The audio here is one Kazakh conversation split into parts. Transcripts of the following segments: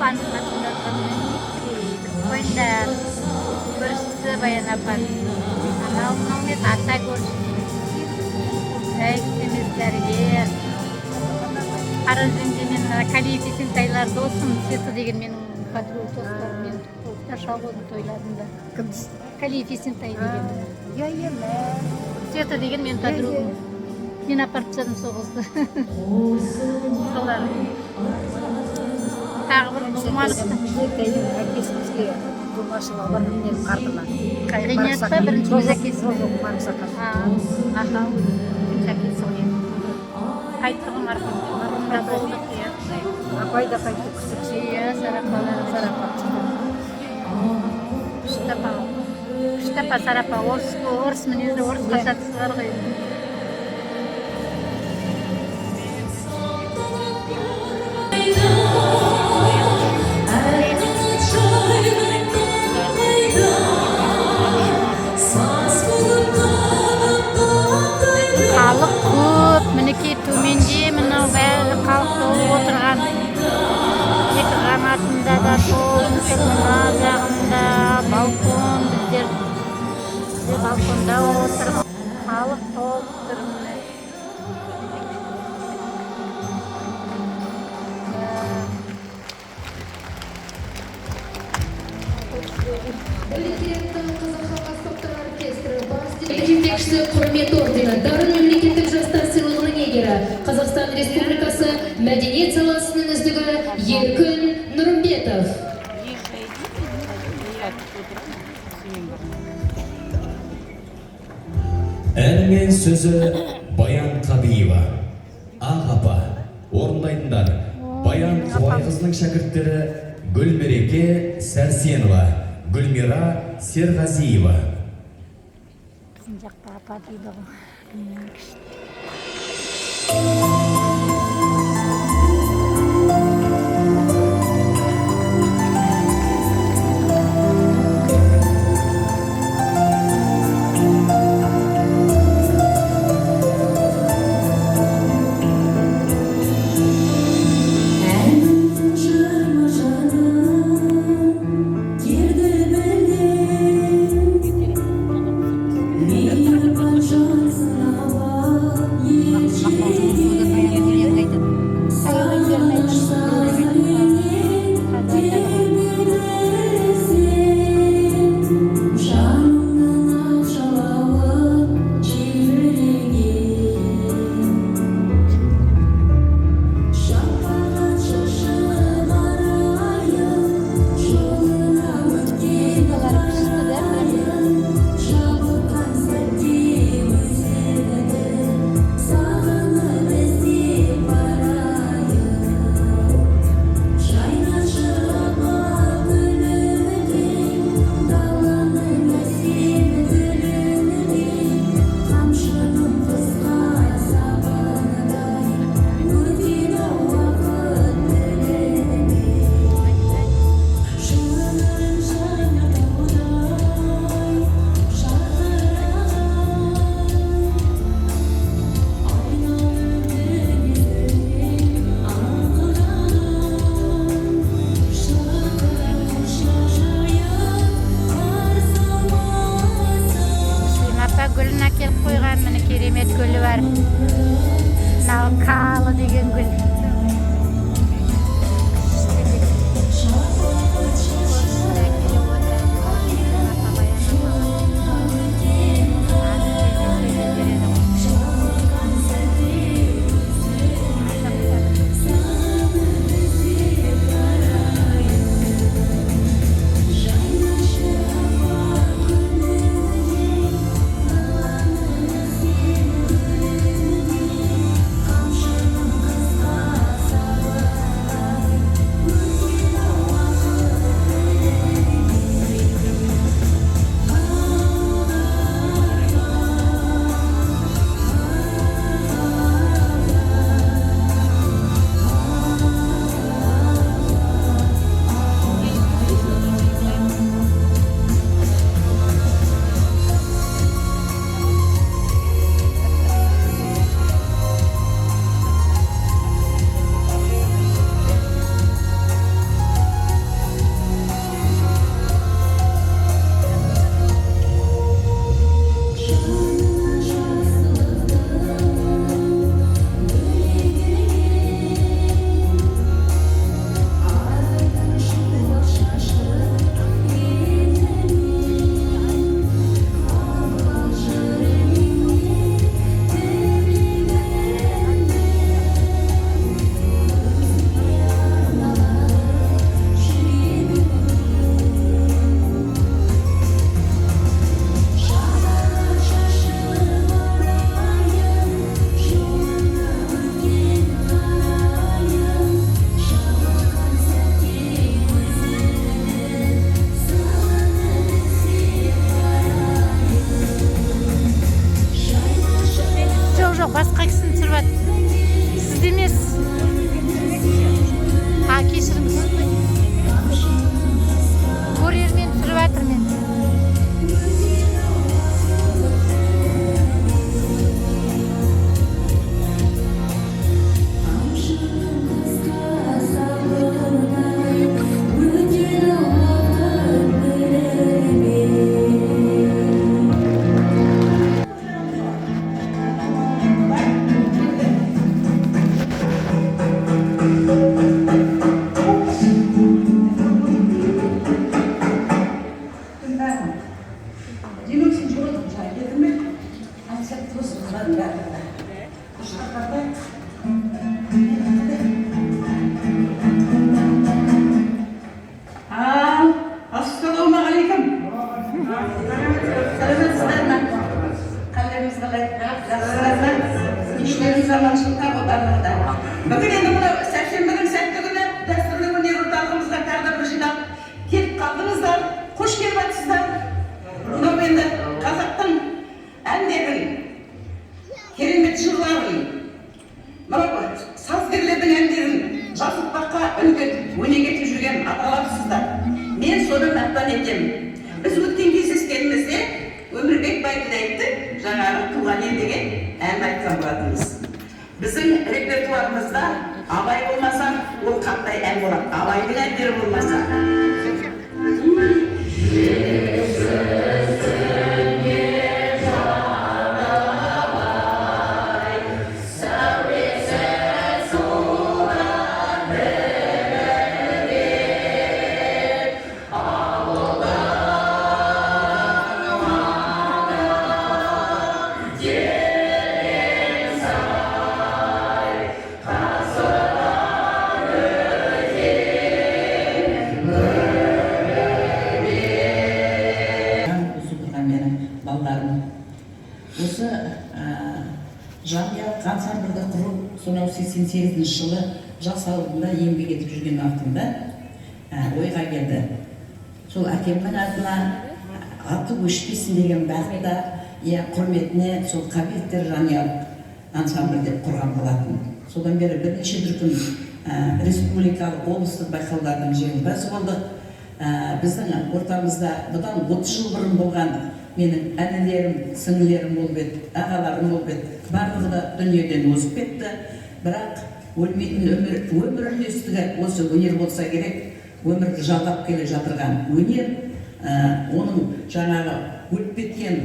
Апаның қасында тұрмын. Қойыңдар. Көршісі Баян апаның. Анау мынау емес, ата көршісі. Әй, емес дәрігер. Қараөзенде мен Калиев Есентайлар досым, Света деген менің подруга достарым, мен шалғодың тойларында. Кім? Калиев Есентай деген. Иә, иә, мә. Света деген менің подругам. Мен апарып тастадым сол қызды. Солар. Тағы бір Нұғымановтың. Әкесі бізге болмашыл алар менен қартыма. Ғиният па бірінші өз әкесі? Жоқ, Марқсақал. Аха, бірінші әкесі ғой. Қайтты ғой марқұм. Марқұмда болдық, иә. Апай да қайтты кісі кісі. Иә, Сарапалар. Сарапа. Күшті апа. Күшті апа, Сарапа. Орыс, орыс мінезі, орысқа шатысы бар ғой. Халық көп, мінекей төменде мынау бәрі халық толып отырған. Екі қанатында да толып тұр, мына жағында балкон, біздер балконда отырмыз. Халық толып тұр міне. Жетекшісі құрмет ордені, Дарын мемлекеттік жастар сыйлығының иегері, Қазақстан Республикасы мәдениет саласының үздігі Еркін Нұрымбетов. Ән мен сөзі Баян Қабиева. Ақ апа. Орындайтындар Баян Құлайқызының шәкірттері Гүлмереке Сәрсенова, Гүлмира Серғазиева. Біздің жақта апа дейді ғой. Күшті. Әнімнің жыры жаным керді білдім, мейірбан жансың апа. Барлығы да. Бүгін енді мынау сәрсенбінің сәтті күні, дәстүрлі өнер орталығымызға тағы да бір жиналып келіп қалдыңыздар. Қош келіп жатсыздар. Мынау енді қазақтың әндерін, керемет жырларын, мынау сазгерлердің әндерін жас ұрпаққа үлгі етіп, өнеге етіп жүрген аталарсыздар. Мен соны мақтан етемін. Біз өткен кездескенімізде Өмірбек Байділдаевтың жаңағы «Туған ел» деген әнін айтқан болатынбыз. Біздің репертуарымызда Абай болмаса, ол қандай ән болады? Абайдың әндері болмаса. Өсіп тұрған менің балаларым осы жанұялық ансамбльді құрып, сонау 88-жылы жас ауылында еңбек етіп жүрген уақытымда ойға келді, сол әкемнің атына, аты өшпесін деген бағытта, иә, құрметіне сол Қабиевтер жанұялық ансамбль деп құрған болатын. Содан бері бірнеше дүркін республикалық, облыстық байқаулардың жеңімпазы болдық. Біздің ортамызда бұдан 30 жыл бұрын болған менің інілерім, сіңлілерім болып еді, ағаларым болып еді, барлығы да дүниеден озып кетті. Бірақ өлмейтін өмір, өмір үндестігі осы өнер болса керек. Өмірді жалғап келе жатырған өнер. Оның жаңағы өліп кеткен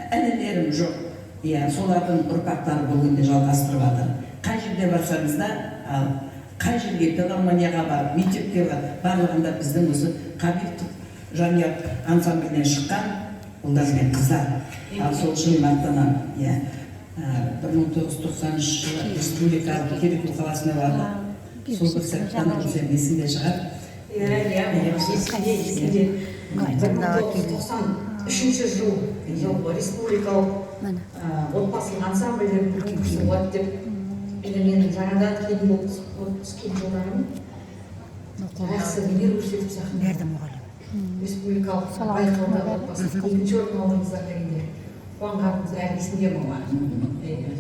інілерім жоқ, иә, солардың ұрпақтары бүгін де жалғастырып жатыр. Қай жерде барсаңыз да, ал қай жерге, филармонияға барып, мектепке барып, барлығында біздің осы Қабиевтік жанұялық ансамблінен шыққан ұлдар мен қыздар. Ал сол үшін мақтанамын, иә. 1990 жылы республикалық Кереку қаласына бардық. Сол бір сәт сен есіңде шығар. Иә, есімде, есімде. 1993 жыл республикалық отбасылық ансамбльдердің конкурсы болады деп, енді мен жаңадан келін болып түскен жылдарым, жақсы өнер көрсетіп, сахнада республикалық байқауда отбасылық екінші орын алдыңыздар дегенде қуанғанымыз әлі есімде мама. Иә.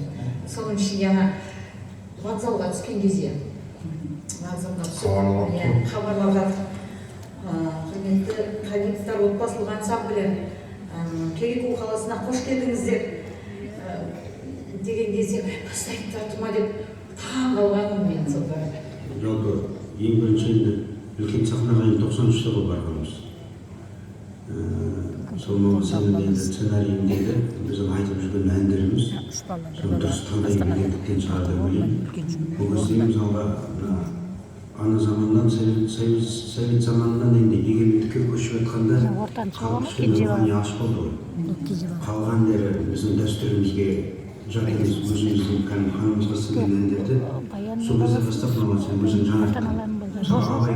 Соның ішінде ана вокзалға түскен кезде, вокзалға түсіп, иә, хабарлап жатыр: «Құрметті Қабиевтар отбасылық ансамблі, Кереку қаласына қош келдіңіздер», деген кезде, бізді айтып жатыр ма деп таң қалғанмын мен сонда. Жалпы, ең бірінші енді үлкен сахнаға енді 93-те ғой барғанбыз. Сол маған енді сценарийімдегі біздің айтып жүрген әндеріміз, соны дұрыс таңдай білгендіктен шығар деп ойлаймын. Ол кезде, мысалға, мына ана заманнан, совет заманынан енді егемендікке көшіп жатқанда, Ортаншы халық бала ма, кішкене кенже бала? рухани аш болды ғой. Кенже бала. Халық әндері біздің дәстүрімізге жат емес, өзіміздің кәдімгі қанымызға сіңген әндерді Баян сол кезден бастап маған сен өзің жаңарттың. Мысалы, Абай,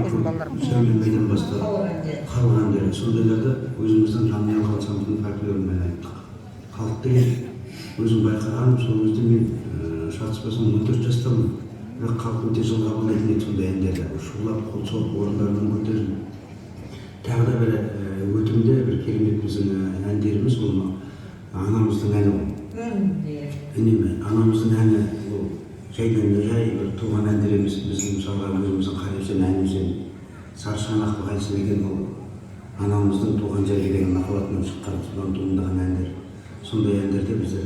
Сәуле бастап халық әндері, сондайларды өзіміздің жанұялық ансамбльдің фольклорымен айттық. Халық деген, өзім байқағаным, сол кезде мен шатаспасам, 14 жастамын, бірақ халық өте жылы қабылдайтын еді сондай әндерді, шулап, қол соғып, орындарынан көтеріліп. Тағы да бір өтімді, бір керемет біздің әндеріміз, ол мынау анамыздың әні ғой. Үнемі анамыздың әні, ол жайдан жай бір туған әндер емес. Біздің, мысалға, өзіміздің Қарашен әнімізден «Сары шаңырақ қайсы» деген, ол анамыздың туған жерге деген махаббатынан шыққан, содан туындаған әндер. Сондай әндерді біздер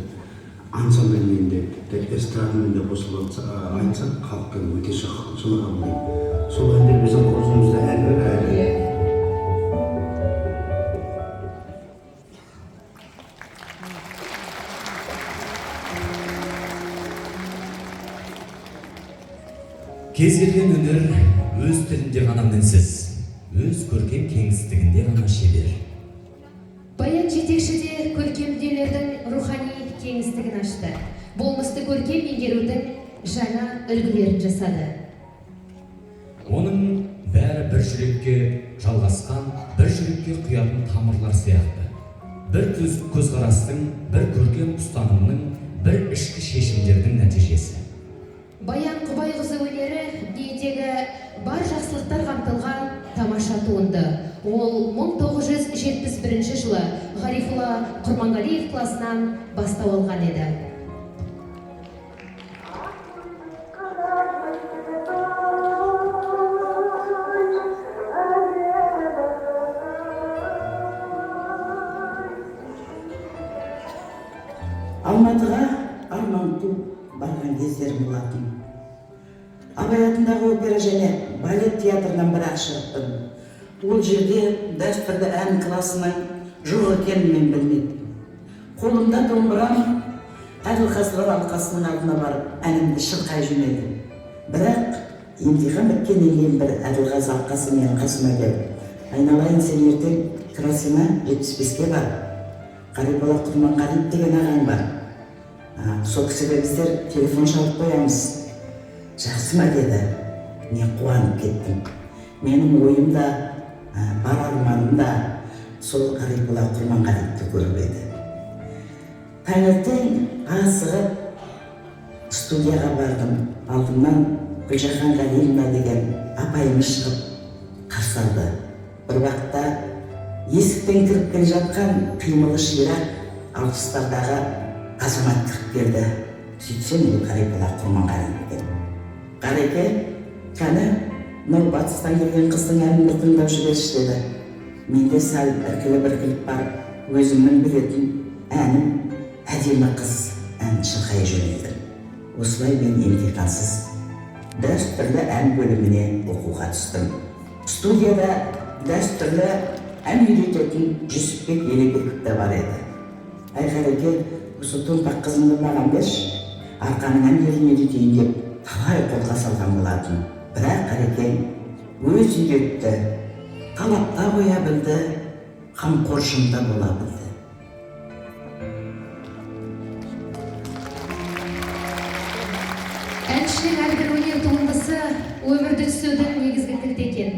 ансамбльмен де, тіпті эстрадамен де қосылып айтсақ, халыққа өте жылы қабылдайды. Сол әндер біздің қоржынымызда әлі бар, әлі. Кез келген өнер өз тілінде ғана мінсіз, өз көркем кеңістігінде ғана шебер. Баян жетекші де көркем дүниелердің рухани кеңістігін ашты, болмысты көркем меңгерудің жаңа үлгілерін жасады. Оның бәрі бір жүрекке жалғасқан, бір жүрекке құятын тамырлар сияқты, бір көзқарастың, бір көркем ұстанымның, бір ішкі шешімдердің нәтижесі. Баян Құбайқызы өнері дүниедегі бар жақсылықтар қамтылған тамаша туынды. Ол 1971 жылы Ғарифолла Құрманғалиев класынан бастау алған еді. Алматыға арман қуып барған кездерім болатын. Абай атындағы опера және балет театрынан бірақ шығыппын. Ол жерде дәстүрлі ән класының жоқ екенін мен білмедім. Қолымда домбырам, Әділқазылар алқасының алдына барып әнімді шырқай жөнелдім. Бірақ емтихан біткеннен кейін бір Әділқазы алқасы менің қасыма келіп, айналайын, сен ертең Красина 75-ке бар, Ғарифолла Құрманғалиев деген ағаң бар, сол кісіге біздер телефон шалып қоямыз, жақсы ма деді. Мен қуанып кеттім. Менің ойым да, бар арманым да сол Ғарифолла Құрманғалиевті көріп еді. Таңертең асығып студияға бардым. Алдымнан Гүлжахан Ғалиевна деген апайымыз шығып қарсы алды. Бір уақытта есіктен кіріп келе жатқан қимылы ширақ 60-тардағы азамат кіріп келді. Сөйтсем, ол Ғарифолла Құрманғалиев екен. Ғареке, кәні, мынау батыстан келген қыздың әнін бір тыңдап жіберші деді. Мен де сәл іркіліп-іркіліп барып, өзімнің білетін әнім әдемі қыз әнін шырқай жөнелдім. Осылай мен емтихансыз дәстүрлі ән бөліміне оқуға түстім. Студияда дәстүрлі ән үйрететін Жүсіпбек Елебеков те бар еді. Әй, Ғареке, осы томпақ қызымды маған берші, Арқаның әндерін үйретейін деп талай қолға салған болатын. Бірақ Ғарекең өз үйретті, талапта қоя білді, қамқоршым да бола білді. Әншінің әрбір өнер туындысы өмірді түсінудің негізгі кілті екен.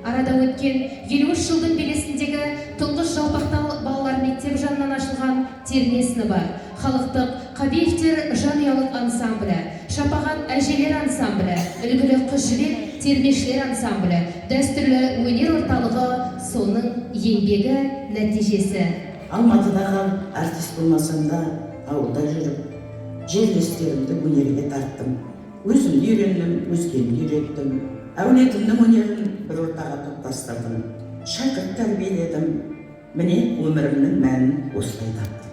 Арада өткен 53 жылдың белесіндегі тұңғыш Жалпақтал балалар мектеп жанынан ашылған терме сыныбы, халықтық Қабиевтер жанұялық ансамблі, Шапағат әжелер ансамблі, үлгілі қыз жібек термешілер ансамблі, дәстүрлі өнер орталығы соның еңбегі нәтижесі. Алматыда қалып артист болмасам да, ауылда жүріп жерлестерімді өнерге тарттым. Өзім де үйрендім, өзгені де үйреттім. Әулетімнің өнерін бір ортаға топтастырдым. Шәкірт тәрбиеледім. Міне, өмірімнің мәнін осылай таптым.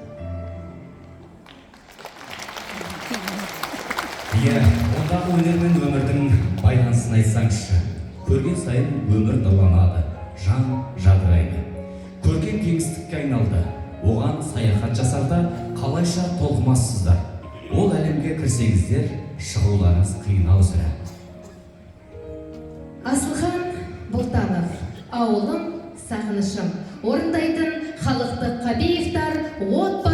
Иә, ондағы өнер мен өмірдің байланысын айтсаңызшы. Көрген сайын өмір нұрланады, жан жадырайды. Көркем кеңістікке айналды. Оған саяхат жасарда қалайша толқымассыздар. Ол әлемге кірсеңіздер, шығуларыңыз қиын-ау сірә. Асылхан Бұлтанов, ауылым сағынышым. Орындайтын халықтық Қабиевтар отбасы